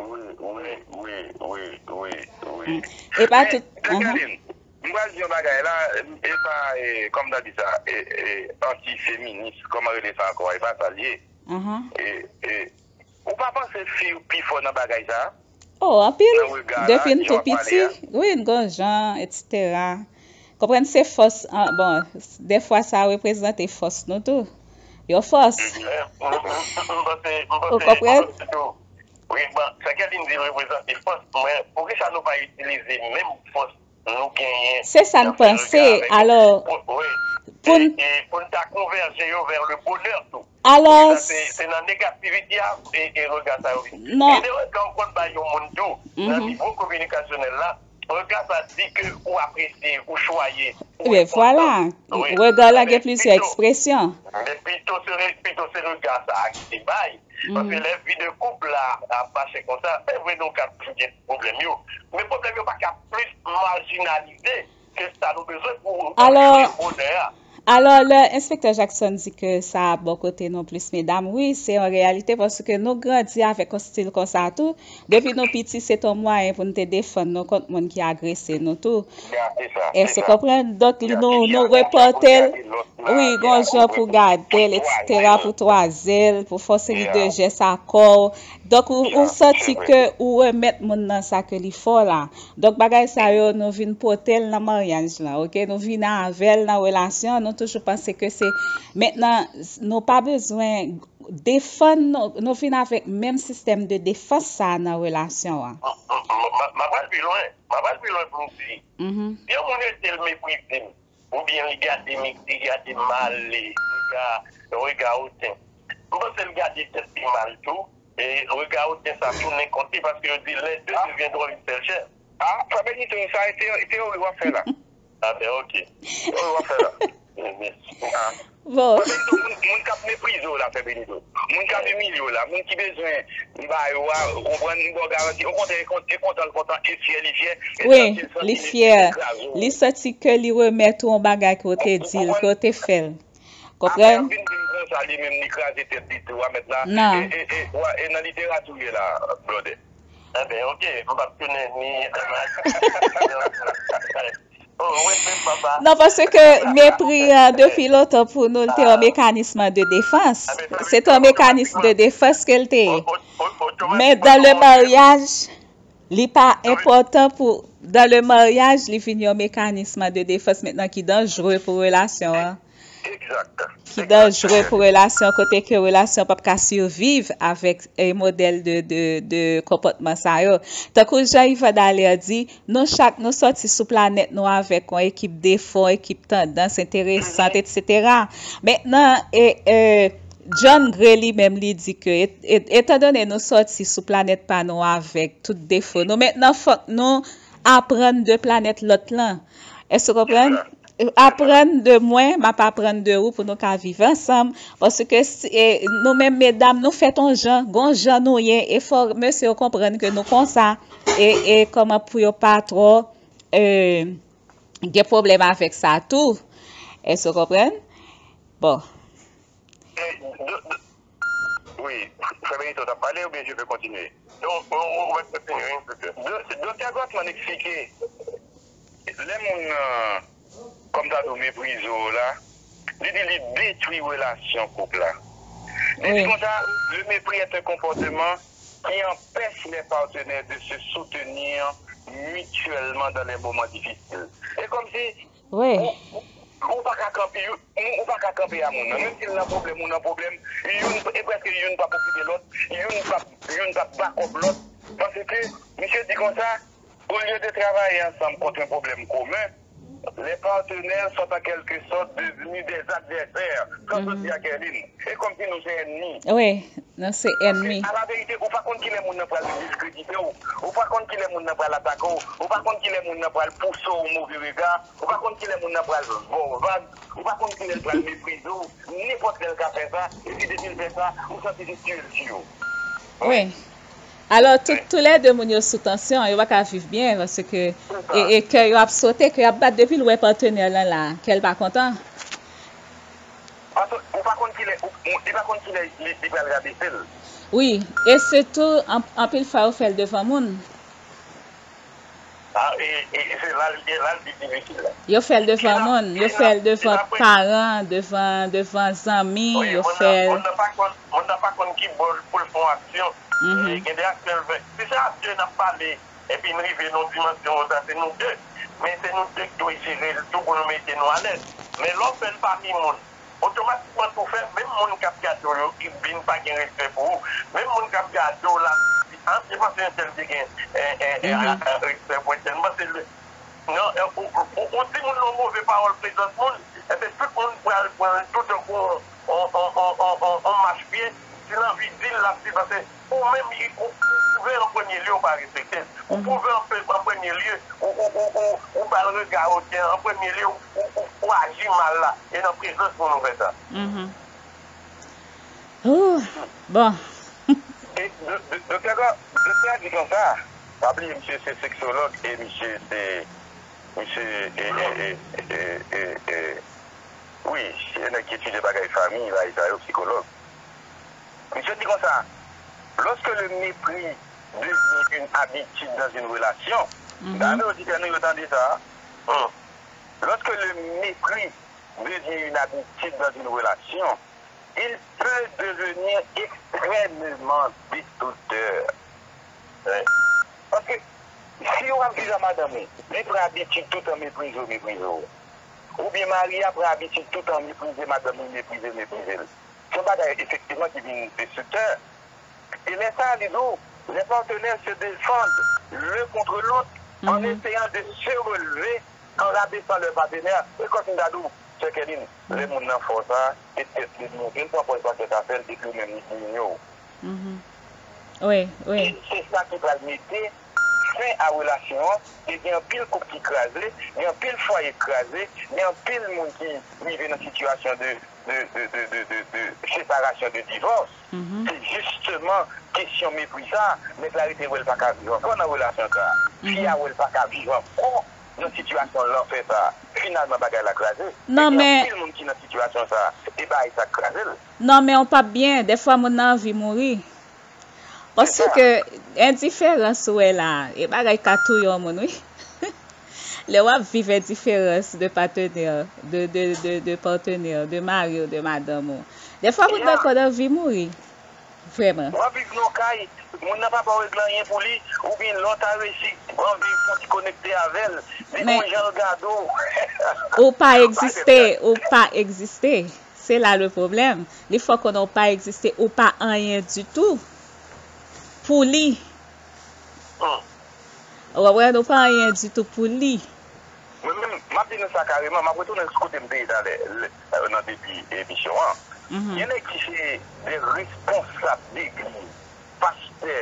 Wi, wi, wi, wi, wi, wi. Mm. E pa tout. Men, sè Kèlin, m pral di yon bagay la, e pa, e, kòman ta di sa, e, e, anti-feminis, kòman rele sa ankò, e pa sa l ye. E, e, Ou pa panse fi pi fò nan bagay sa a? Oh, anpil. Nan rega la, jan w ap pale a? Depi n tou piti, wi, n gon jan, etsetera. Konprann se fòs, an, bon, dèfwa sa reprezante fòs nou tou. Yon fòs. Mhm. M, m, m, m panse, m panse, m panse tou. Wi, bon, sa Kèlin di reprezante fòs, men poukisa nou pa itilize menm fòs nou genyen nan fè rega avèk yo. Se sa n panse. Alò, pou n, e, e pou n ta konvèje yo vè le bonè tou. Alò, se, se nan negativite a, e, e rega sa yo vin. Non. Gen de rega ou konn bay yon moun tou, nan nivo kominikasyonèl la, rega sa di ke ou apresye, ou chwaye, ou enpòtan. Ebyen, vwala. Wi. Rega la gen plizyè ekspresyon. Men pito se re-, pito se rega sa a ki te bay. Paske lè vi de koup la ap mache konsa, se vre nou ka toujou gen pwoblèm yo. Men pwoblèm yo pa ka plis majinalize ke sa nou bezwen pou nou rive bonè a. Alò, lè enspektè Jackson di ke sa ap bò kote nou plis medam, wi, se yon reyalite paske nou grandi avèk yon stil konsa tou. Depi nou piti, se te yon mwayen pou n te defann nou kont moun ki agrese nou tou. Èske w konprann? Donk, li, nou, nou repòte l. Wi, gon jan pou gade l, etsetera, pou twaze l, pou fè yon seri de jès a kò w. Donk, ou, ou santi ke ou remèt moun nan sa ke li fè w la. Donk, bagay sa yo, nou vin pote l nan maryaj lan, oke? Nou vin avè l nan relasyon an, nou toujou panse ke se, mentnan, nou pa bezwen defann nou, nou vin avèk menm sistèm de defans sa a nan relasyon an. M, m, m, m, m ap al pi lwen. M ap al pi lwen pou m di, si yon moun rete l meprize m, oubyen li gade m, li gade m mal, li rega, rega oten. M panse l gade tèt li mal tou, e rega oten sa tounen kont li, paske yo di, les deux deviendront une seule chair. Ah, frè Benito, sa e te-, teyori w ap fè la. Ah, ben, ok. Teyori w ap fè la. Ah. Bon. Frè Benito, moun, moun k ap meprize w la, frè Benito. Moun k ap imilye w la, moun ki bezwen bay ou a, ou konprann, m ba w garanti. Okontrè, e kon-, e kontan l kontan, e fyè li fyè, e santi l santi li fyè, li santi ke li remèt ou yon bagay ke w te di l, ke w te fè l. Konprann? Apre, ap vin di m konsa, li menm, li kraze tèt li tou a mentnan. Non. E, e, e, e nan literati w ye la, brother. Enben, ok, m p ap tounen ni. Oh, wi, wi, papa. Non, paske mepri an, depi lontan pou nou, l te yon mekanis de defans. Se te yon mekanis de defans ke l te ye. Men dans le mariage, li pa enpòtan pou, dans le mariage, li vin yon mekanis de defans mentnan ki danjre pou relasyon an. Ki danjre pou relasyon, kote ke relasyon p ap ka siviv avèk, e, modèl de, de, de konpòtman sa yo. Tankou jan Yvan Dallaire di, nou chak nou sòti sou planèt nou avèk yon ekip defo, ekip tandans enteresant, etsetera. Mentnan, e, e, John Gray li menm li di ke, e, e, etandone nou sòti sou planèt pa nou avèk tout defo nou, mentnan fòk nou aprann de planèt lòt lan. Èske w konprann? Aprann de mwen, m ap aprann de ou pou nou ka viv ansanm. Paske si, e, nou menm medam, nou fèt on jan, gon jan nou ye, e fò mesye yo konprann ke nou konsa, e, e kòman pou yo pa twò, e, gen pwoblèm avèk sa tou. Èske w konprann? Bon. Wi, Frè Benito t ap pale oubyen je peux continuer? Non, ou, ou mèt kontinye, wi, doktè. Do-, Doktè Gottman eksplike, lè moun nan, kòm ta di w, meprize w la, li di li detwi relasyon koup la. Li di konsa, le mépris est un comportement qui empêche les partenaires de se soutenir mutuellement dans les moments difficiles. E kòmsi Wi. Ou, ou, ou pa ka kanpe, ou, ou pa ka kanpe a moun nan. Menm si l nan pwoblèm, ou nan pwoblèm, youn, e prèske youn p ap okipe lòt, youn p ap, youn p ap back up lòt. Paske, misye di konsa, au lieu de travailler ensemble contre un problème commun, les partenaires sont en quelque sorte devenus des adversaires. Sa w sot di a, Kerline, e kòmsi nou se ènmi. Wi. Non, se ènmi. Paske, alaverite, ou pa konn kilè moun nan pral diskredite w. Ou pa konn kilè moun nan pral atake w. Ou pa konn kilè moun nan pral pouse w move rega. Ou pa konn kilè moun nan pral ba w vag. Ou pa konn kilè l pral meprize w. Nenpòt lè l ka fè sa. Epi depi l fè sa, ou santi li tire l sou yo. Wi. Alò, tout, toulède moun yo sou tansyon, yo pa ka viv byen, paske, e, e kè yo ap sote, kè y ap bat depi l wè patnè l lan la, kè l pa kontan. Paske ou pa konn kilè, ou, ou, li pa konn kilè li, li pral rabese l. Wi, e sitou, an, anpil fwa, yo fè l devan moun. Ah, e, e, e se la, e la l pi difisil la. Yo fè l devan moun, yo fè l devan paran, devan, devan zanmi, yo fè l. Moun nan pa konn, moun nan pa konn ki bò pou l fè yon aksyon. E, gen de aksyon l fè. Si se a de n ap pale, epi n rive nan yon dimansyon konsa, se nou de. Men se nou de ki dwe jere l tou pou nou mete nou alèz. Men lè w fè l pami moun, otomatikman tou fè, menm moun k ap gade w yo, ki vin pa gen respè pou ou. Menm moun k ap gade w la, an, se paske yon tèl te gen, e, e, e, e, respè pou entèl. M panse l, non, e, ou, ou, ou, ou di moun nan move pawòl prezans moun, enben tout moun pral pran l tou tankou on, on, on mach pye. Si l anvi di l, l ap di, paske ou menm, ou, ou pwouve an premye lye ou pa respekte l. Ou pwouve an, an premye lye, ou, ou, ou, ou, ou ba l rega otè. An premye lye, ou, ou, ou, ou aji mal la. E nan prezans moun ou fè sa. Ouh, bon. E do-, do-, doktè Gò-, doktè a di konsa, pa bliye misye se seksològ e misye se, misye, e, e, e, e, e, e, wi, se nèg ki etidye bagay fanmi, bagay sa yo, sikològ. Misye di konsa, lorsque le mépris devient une habitude dans une relation, dame oditè nou yo tande sa, lorsque le mépris devient une habitude dans une relation, il peut devenir extrêmement destructeur. Paske, si w ap viv a madanm ou, li pran abitid toutan meprize w, meprize w. Oubyen mari a pran abitid toutan meprize madanm li, meprize l, meprize l. Se yon bagay efektivman ki vin destriktè. E lè sa a, li di w, les partenaires se défendent l'un contre l'autre en essayant de se relever en rabaissant leur partenaire. E kòm m ta di w, sè Kerline, lè moun nan fè w sa, se tèt li l monte, l pran pòz pa tèt afè l, epi ou menm li diminye w. Wi, wi. E se sa ki pral mete fen a relasyon an, e gen anpil koup ki kraze, gen anpil fwaye ki kraze, gen anpil moun ki rive nan sitiyasyon de de, de, de, de, de, de separasyon, de divòs. Se jisteman kesyon mepri sa a. Nèg la rete wè l pa ka viv ankò nan relasyon sa a. Fi a wè l pa ka viv ankò nan sitiyasyon lanfè sa a. Finalman, bagay la kraze. E gen anpil moun ki nan sitiyasyon sa a. E bagay sa k kraze l. Non, men w p ap byen. Dèfwa, moun nan anvi mouri. Paske endiferans ou wè la a, e bagay ka touye yon moun, wi. Lè w ap viv endiferans de patenè, de, de, de, de patenè, de mari w, de madanm ou, dèfwa moun nan konn anvi mouri. Vrèman. W ap viv nan yon kay, moun nan pa ba w regle anyen pou li, oubyen lè w ta resi anvi fè yon ti konekte avè l, li gon jan l gade w. Ou pa egziste, ou pa egziste. Se la le pwoblèm. Li fè w konnen w pa egziste, ou pa anyen ditou pou li. Ou konprann? Ou pa anyen ditou pou li. Mwen menm, m ap di nou sa kareman, m ap retounen sou kote m te ye talè, lè, nan debi emisyon an. Gen nèg ki se de responsab legliz, pastè,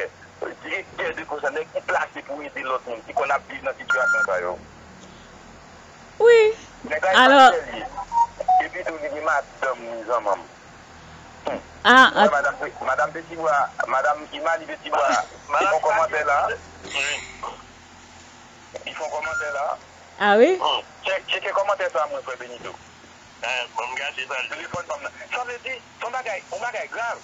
direktè de konsa, nèg ki plase pou ede lòt moun ki konn ap viv nan sitiyasyon sa yo. Wi. Nèg la e pastè li ye. Epi tou li gen madanm li zanmanm. Ah, ah. Madanm Pe-, madanm Petibwa, madanm Imani Petibwa, li fè yon kòmantè la. Li fè yon kòmantè la. Ah wi? Tchè-, tcheke kòmantè sa mwen, frè Benito. Ban m gade sa. Telefòn pa m nan. Sa vle di, se yon bagay, yon bagay grav.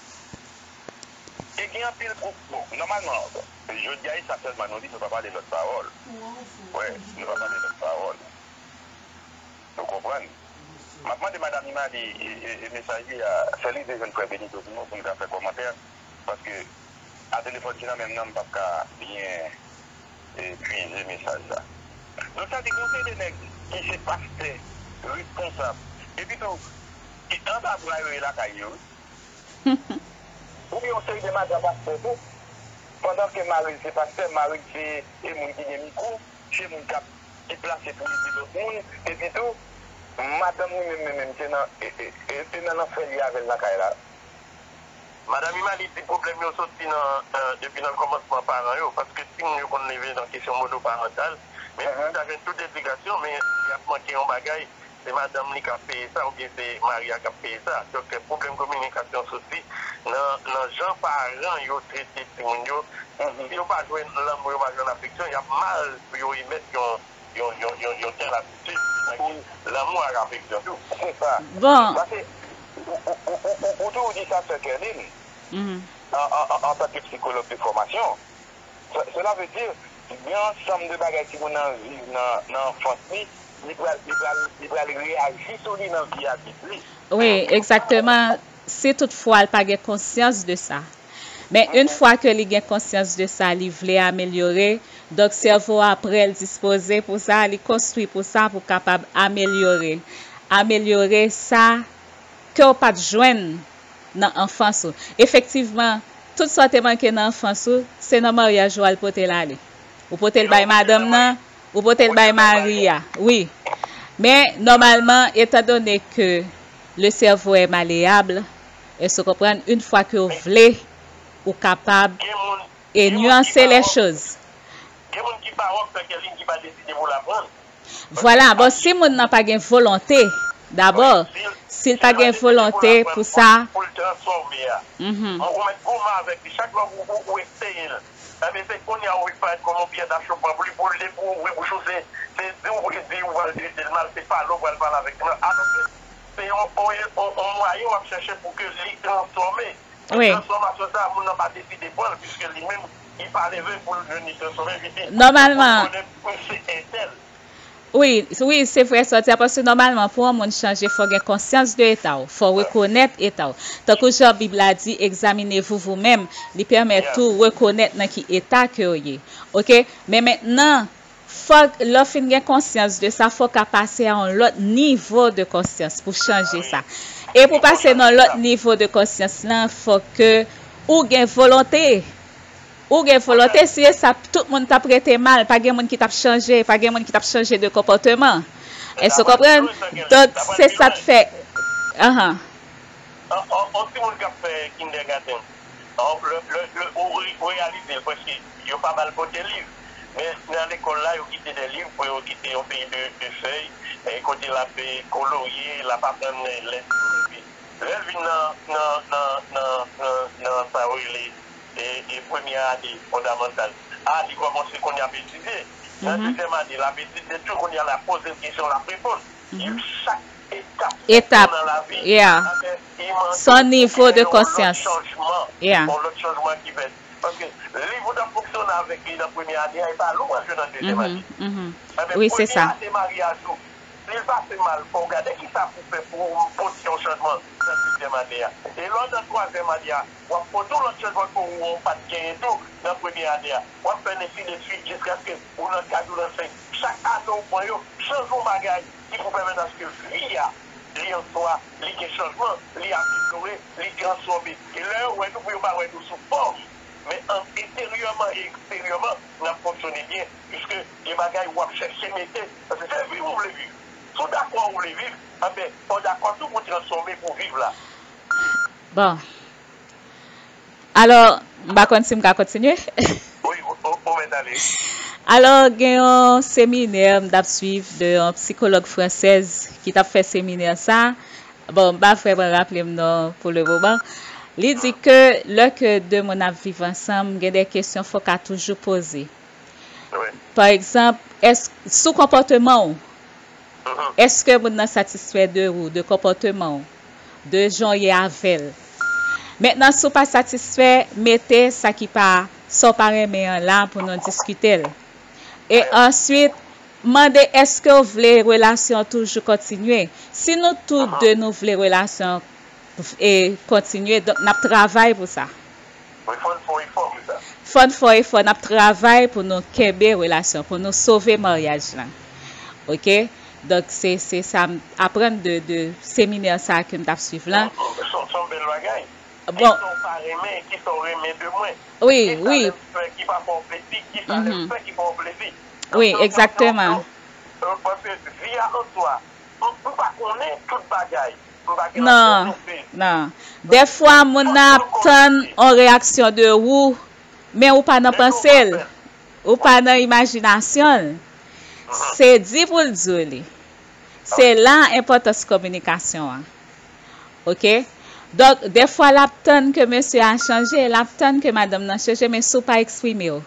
Gen anpil gwoup, bon, nòmalman, jodi a, e sa sèlman nou di, nou pa pale lòt pawòl. Wi, nou pa pale lòt pawòl. Ou konprann? M ap mande Madanm Imani e, e, e mesaj li a, fè li jwenn frè Benito pou nou, pou l ka fè kòmantè, paske a telefòn ki nan men m nan, m p ap ka byen e, pwize mesaj la. Donk, sa di gen yon seri de nèg ki se pastè, responsab, epi tou, ki anba bra yo ye lakay yo. Ou gen yon seri de madanm pastè tou, pandan ke mari l se pastè, mari l se e moun ki gen mikwo, se moun k ap, ki plase pou ede lòt moun, epi tou, madanm li menm, menm, menm, se nan, e, e, e, e nan, nan fè li avè l nan kay la. Madanm Imani di pwoblèm yo soti nan, nan, depi nan kòmansman paran yo, paske timoun yo konn leve nan kesyon monoparantal, men pitit la jwenn tout edikasyon, men y ap manke yon bagay, se madanm li k ap peye sa, oubyen se mari a k ap peye sa. Donk, pwoblèm kominikasyon soti nan, nan jan paran yo trete timoun yo. Si yo pa jwenn lanmou, yo pa jwenn afeksyon, y ap mal pou yo emèt yon, yon, yon, yon, yon tèl atitid. Lanmou ak afeksyon tou. Se sa. Bon. Paske, ou, ou, ou, ou, ou, ou toujou di sa, sè Kerline, an, an, an, antanke psikològ de fòmasyon, se, sela vle di, gen ansanm de bagay timoun nan viv nan, nan anfans li, li pral, li pral, li pral reyaji sou li nan vi adilt li. Wi, egzakteman. Si toutfwa l pa gen konsyans de sa. Men yon fwa ke li gen konsyans de sa, li vle amelyore, donk sèvo a prè, l dispoze pou sa, li konstwi pou sa, pou kapab amelyore. Amelyore sa ke w pa t jwenn nan anfans ou. Efektivman, tout sa w te manke nan anfans ou, se nan maryaj ou al pote l ale. Ou pote l bay madanm nan, ou pote l bay mari a. Wi. Men, nòmalman, etandone ke le cerveau est malléable, èske w konprann, yon fwa ke w vle, ou kapab e nuanse les choses. Gen moun ki pa wòk, sè Kerline, ki pa deside pou l aprann. Vwala, bon, si moun nan pa gen volonte, dabò, si l pa gen volonte pou sa, pou l transfòme a. Mhm. Mwen konmèt goumen avèk li, chak lè ou, ou, ou eseye l. Ebyen, se kounye a ou vin parèt kòm yon pyè dachopman pou li, pou l de-, pou ouvri bouch ou, se, se di ou, di ou pral trete l mal, se pale ou pral pale avèk li mal. Alòske se yon, yon, yon, yon mwayen w ap chèche pou ke li transfòme. Men transfòmasyon sa a, moun nan pa deside pran l, piske li menm, li pa leve pou l jwenn li transfòme, li di, nòmalman, ou konnen misye entèl. Wi, wi, se vre sa w di a, paske nòmalman, pou yon moun chanje, fò gen konsyans de eta w, fò rekonèt eta w. Tankou jan Bib la di, examinez-vous vous-même, li pèmèt tou rekonèt nan ki eta ke w ye. Oke? Men mentnan, fòk, lè w fin gen konsyans de sa, fò w ka pase a yon lòt nivo de konsyans pou chanje sa. E pou pase nan lòt nivo de konsyans lan, fò ke ou gen volonte. Ou gen volonte, si e sa, tout moun t ap rete mal, pa gen moun ki t ap chanje, pa gen moun ki t ap chanje de konpòteman. Èske w konprann? Donk, se sa k fè. Ahan. An, an, an timoun k ap fè kindergarten, an, lè, lè, lè, ou re-, ou reyalize l, prèske, yo pa ba l pote liv. Men, nan lekòl la, yo kite de liv pou yo kite yon peyi de, de fèy, e kote l ap, e, kolorye, l ap aprann lèt. Lè l vin nan, nan, nan, nan, nan, nan sa yo rele, e, e premyè ane fondamantal. A, li kòmanse kounye a ap etidye. Nan dezyèm ane, l ap etidye tou, kounye a l ap poze l kesyon, l ap reponn. Chak etap, etap nan lavi, yeah, anben, li mande pou gen yon lòt chanjman, yon lòt chanjman ki fèt. Paske liv ou t ap fonksyone avèk li nan premyè ane a, e pa li w pral jwe nan dezyèm ane. Anben, premye ane maryaj ou, si l pase mal, fò w gade kisa pou w fè pou w pote yon chanjman nan dezyèm ane a. E lè w nan twazyèm ane a, w ap pote yon lòt chanjman ke w wè w pa t genyen tou nan premye ane a. W ap fè l ensi de swit jiskaske ou nan kat ou nan senk. Chak ane w pran yo, chanje yon bagay ki pou pèmèt aske vi a, li an swa, li gen chanjman, li amelyore, li transfòme. E lè yo wè nou, pou yo pa wè nou sou fòm, men an, enteryèman e eksteryèman, n ap fonksyone byen, piske gen bagay w ap chèche mete, paske se viv ou vle viv. Si w dakò ou vle viv, anben, fò w dakò tou pou transfòme, pou viv la. Bon. Alò, m pa konn si m ka kontinye. Wi, ou, ou, ou mèt ale. Alò, gen yon seminè m t ap swiv de yon sikològ fransèz ki t ap fè seminè sa. Bon, m pa vrèman raple m non pou le moman. Li di ke lè ke de moun ap viv ansanm, gen de kesyon fò w ka toujou poze. Wi. Pa egzanp, èske, sou konpòteman w, èske moun nan satisfè de ou, de konpòteman w, de jan w ye avè l? Mentnan, si w pa satisfè, mete sa ki pa, sa w pa renmen an la pou nou diskite l. E answit, mande èske w vle relasyon an toujou kontinye. Si nou tou de nou vle relasyon an e, kontinye, donk n ap travay pou sa. Wi, fò n fè yon efò pou sa. Fò n fè yon efò, n ap travay pou nou kenbe relasyon, pou nou sove maryaj lan. Oke? Donk, se, se sa m aprann de, de seminè sa ke m t ap swiv lan. Se, se, se yon bèl bagay. Bon. Kisa w pa renmen, kisa w renmen de mwen? Wi, wi. Kisa lè m fè ki pa fè w plezi, kisa lè m fè ki fè w plezi? Wi, egzakteman. Paske vi a an swa, m, m pa konnen tout bagay. M pa gen lasyans. Non, non. Dèfwa, moun nan ap tann yon reyaksyon de ou, men ou pa nan panse l. Ou pa nan imajinasyon l. Se di pou l di w li. Se la enpòtans kominikasyon an. Oke? Donk, dèfwa, l ap tann ke mesye a chanje, l ap tann ke madanm nan chanje, men si w pa eksprime w.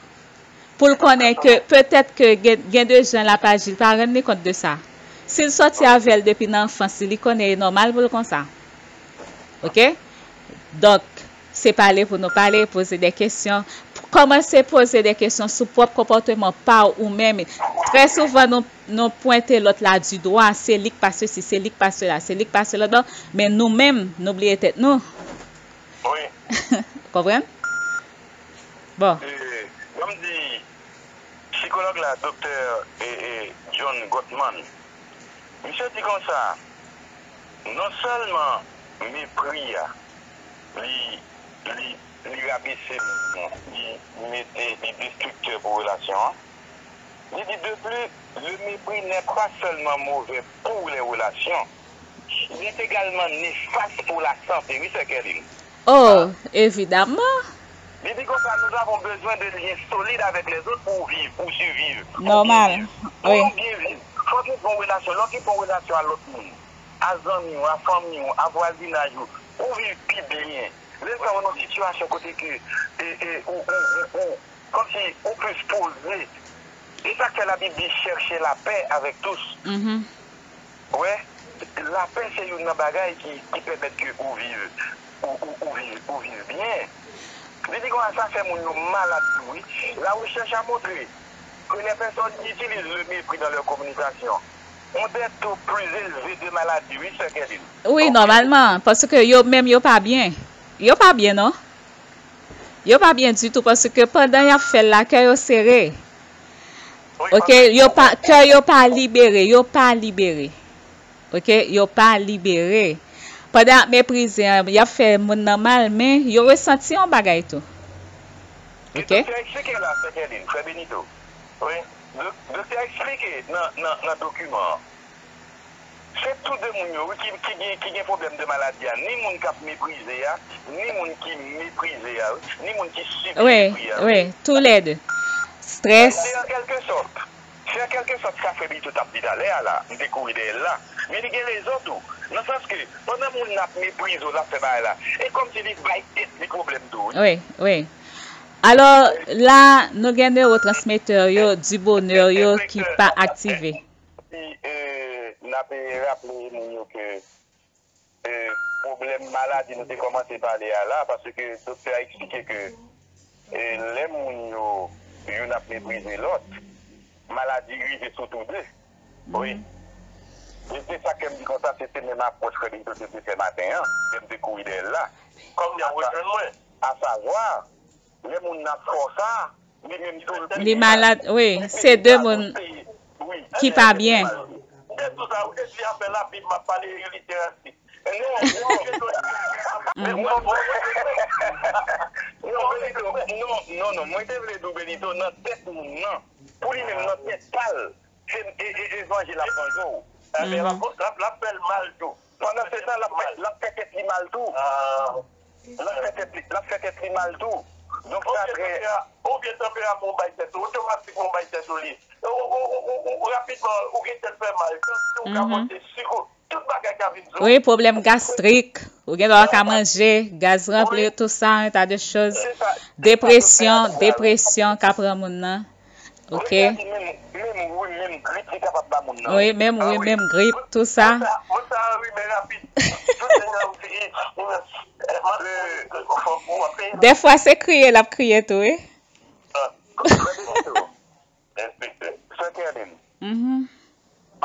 Pou l konnen ke petèt ke gen, gen de jan l ap aji, l pa rann li kont de sa. Si l sòti avè l depi nan anfans li, li konnen e nòmal pou l konsa. Oke? Donk, se pale pou nou pale, poze de kesyon. Kòmanse poze de kesyon sou pwòp konpòteman pa w ou menm. Trè souvan, nou, nou pwente lòt la di dwa, se li k pa sesi, se li k pa sela, se li k pa sela. Donk, men nou menm, nou bliye tèt nou. Wi. Konprann? Bon. E, ban m di, sikològ la, doktè, e, e, John Gottman, misye di konsa, non sèlman mepri a, li, li, li rabese moun nan, li mete, li destriktè pou relasyon an. Li di, de plus, le mépris n'est pas seulement mauvais pour les relations, il est également néfaste pour la santé, wi, sè Kerline. Oh, évidemment. Li di konsa, nous avons besoin de liens solides avec les autres pour vivre, pour survivre, pour bien vivre. Normal, wi. Pou nou byen viv, fòk nou pran relasyon. Lè w ki pran relasyon a lòt moun, a zanmi w, a fanmi w, a vwazinaj ou, pou viv pi byen. Lè sa w nan sitiyasyon kote ke, e, e, ou, ou, ou, ou, kòmsi ou plis poze. E sa k fè Labib di, cherchez la paix avec tous. Mhm. Wè, lapè se youn nan bagay ki, ki pèmèt ke ou viv, ou, ou, ou viv, ou viv byen. Li di konsa, sa fè moun yo malad tou, wi. La recherche a montré que les personnes qui utilisent le mépris dans leur communication ont des taux plus élevés de maladies, wi, sè Kerline. Wi, nòmalman, paske yo menm yo pa byen. Yo pa byen, non. Yo pa byen ditou, paske pandan y ap fè l la, kè yo sere. Oke, yo pa, kè yo pa libere, yo pa libere. Oke, yo pa libere. Pandan y ap meprize an, y ap fè moun nan mal, men yo resanti yon bagay tou. Oke? Doktè a eksplike la, sè Kerline, frè Benito. Wi. Dok-, doktè a eksplike nan, nan, nan dokiman an. Se tou de moun yo, wi, ki, ki gen, ki gen pwoblèm de maladi a. Ni moun k ap meprize a, ni moun ki meprize a, wi, ni moun ki sibi mepri a, wi. Wi, wi, tou lè de. Strès. Se an kèlke sòt, se an kèlke sòt sa frè Benito t ap di talè a la, m te kouri dèyè l la. Men li gen rezon tou, nan sans ke pandan moun nan ap meprize w, l ap fè bagay la, e kòmsi li bay tèt li pwoblèm tou, wi. Wi, wi. Alò, la, nou gen newotransmetè yo, di bonè yo ki pa aktive. Si, e, n ap, e, raple moun yo ke, e, pwoblèm maladi nou te kòmanse pale a la, paske doktè a eksplike ke, e, lè moun yo, youn ap meprize lòt, maladi rive sou tou de. Wi. E se sa ke m di konsa, se, se menm apwòch frè Benito te vle fè maten an, ke m te kouri dèyè l la. Kòm li ap rejwenn mwen. Asavwa, lè moun nan fò sa, li menm tou, li malad, wi, se de moun ki pa byen. Ou te di sa, ou te di afè Labib, m ap pale literasi. Non, non, non, non, non, mwen te vle di w, Benito, nan tèt moun nan, pou li menm, nan tèt pa l, se e, e, evanjil ap ranje w. Enben, l ap, l ap, l ap fè l mal tou. Pandan se tan, l ap fè, l ap fè tèt li mal tou. L ap fè tèt li, l ap fè tèt li mal tou. Donk, sa trè. Ou vye tanperaman, ou bay tèt ou, otomatikman ou bay tèt ou li. Ou, ou, ou, ou, ou, rapidman, ou gen tèt fè mal. Tansi ou ka pote sik ou, tout bagay ka vin sou ou. Wi, pwoblèm gastrik. Ou gen dwa ka manje, gaz ranpli, tout sa, un tas de choses. Depresyon, depresyon ka pran moun nan. Ok. Menm, menm, wi, menm grip li kapab ba moun nan. Wi, menm, wi, menm grip, tout sa. Mwen sa, mwen sa an rimè rapid. Tout se nan fi, li menm, eh, man, fòk ou ap peye. Dèfwa se kriye l ap kriye tou, wi. Ah, Frè Benito, enspektè. Sè Kerlin, Mhm.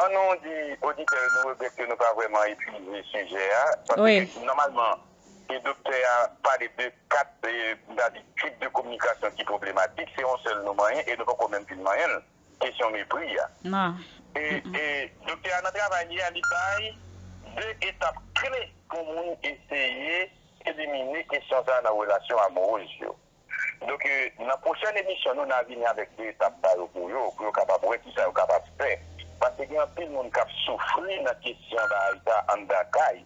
An nou di oditè yo, nou regrèt ke nou pa vrèman epuize sijè a, paske Wi. Nòmalman, e doktè a pale de kat, e, m ta di, tip de kominikasyon ki pwoblematik, se yon sèl nou manyen, e nou poko menm fin manyen l, kesyon mepri a. Non. E, Mm-mm. e doktè a nan travay li a, li bay de etap kle pou moun eseye elimine kesyon sa a nan relasyon amourez yo. Donk, e, nan pwochèn emisyon nou, n a vini avèk de etap sa yo pou yo, pou yo kapab wè kisa yo kapab fè. Paske gen anpil moun k ap soufri nan kesyon bagay sa anndan kay.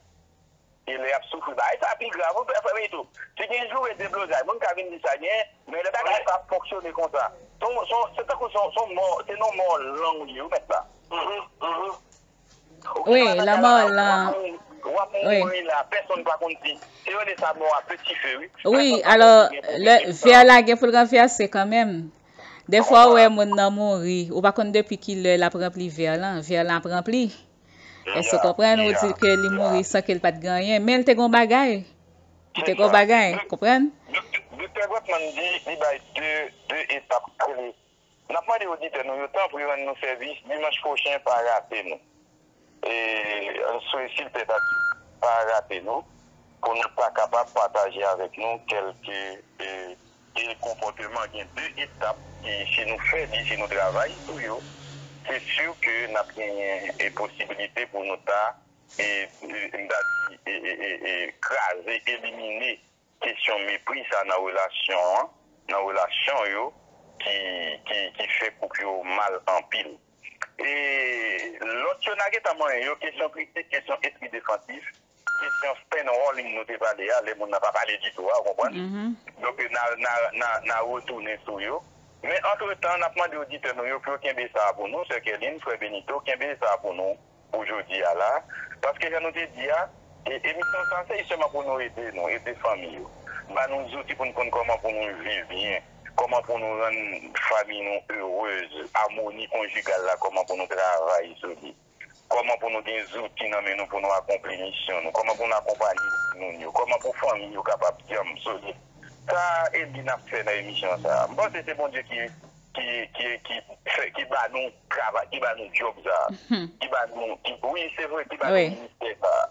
E lè y ap soufri, bagay sa pi grav, wi, frè, frè Benito. Si gen joure deblozay, moun ka vin di sa gen, men lè bagay pa fonksyone konsa. Se yon, se yon, se tankou se yon, se yon mò, se yon mò lan ou ye, wi, mèt la. Mhm, mhm. Wi, lanmò lan. W ap mouri la, pèsonn pa konn si. Se yo rele sa mò a peti fe, wi. Wi, alò, lè vè la gen pou l ranvèse kanmenm. Dèfwa ou wè moun nan mouri, ou pa konn depi ki lè l ap ranpli vè lan. Vè lan ap ranpli. Èske w konprann? Ou di ke li mouri san ke l pa t gen anyen. Men l te gen yon bagay. Li te gen yon bagay, konprann? Doktè Botman di li bay de, de etap kle. N ap mande oditè nou yo, tanpri, rann nou sèvis. Dimanch pwochen, pa rate nou. E, sou, silvouplè, pa rate nou, pou nou ta kapab pataje avèk nou kèlke, e, e konpòteman. Gen de etap, e si nou fè li, si nou travay sou yo, se si ke n ap genyen, e, posibilite pou nou ta, e, e, m ta di, e, e, e, e, kraze, elimine kesyon mepri sa nan relasyon an, nan relasyon yo, ki, ki, ki fè koup yo mal anpil. E lòt yo, n a gentan manyen yo, kesyon kritik, kesyon espri defansif, kesyon stonewalling nou te pale a, lè moun nan pa pale ditou a, ou konprann? Mhm. Donk, n a, n a, n a, n a retounen sou yo. Men, antretan, n ap mande oditè nou yo pou yo kenbe sa a pou nou, sè Kèlin, frè Benito, kenbe sa a pou nou. Pou jodi a la. Paske jan nou te di a, e, emisyon sa se jistèman pou nou ede nou, ede fanmi yo. Ba nou zouti pou n konn kòman pou nou viv byen, kòman pou nou rann fanmi nou erez, amoni konjigal la, kòman pou nou travay sou li, kòman pou nou gen zouti nan men nou pou nou akonpli misyon nou, kòman pou nou akonpanye moun yo, kòman pou fanmi yo kapab djanm, solid. Sa e li n ap fè nan emisyon sa a. M panse se Bondye ki, ki, ki, ki fè, ki ba nou travay, ki ba nou djòb sa a. Ki ba nou, ki, wi, se vre, ki ba nou Wi. ministè sa a.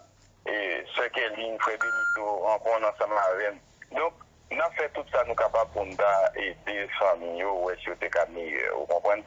E, sè Kèlin, frè Benito, ankò ansanm avè m. Donk, n ap fè tout sa nou kapab pou n ta ede fanmi yo, wè si yo te ka meyè. Ou konprann?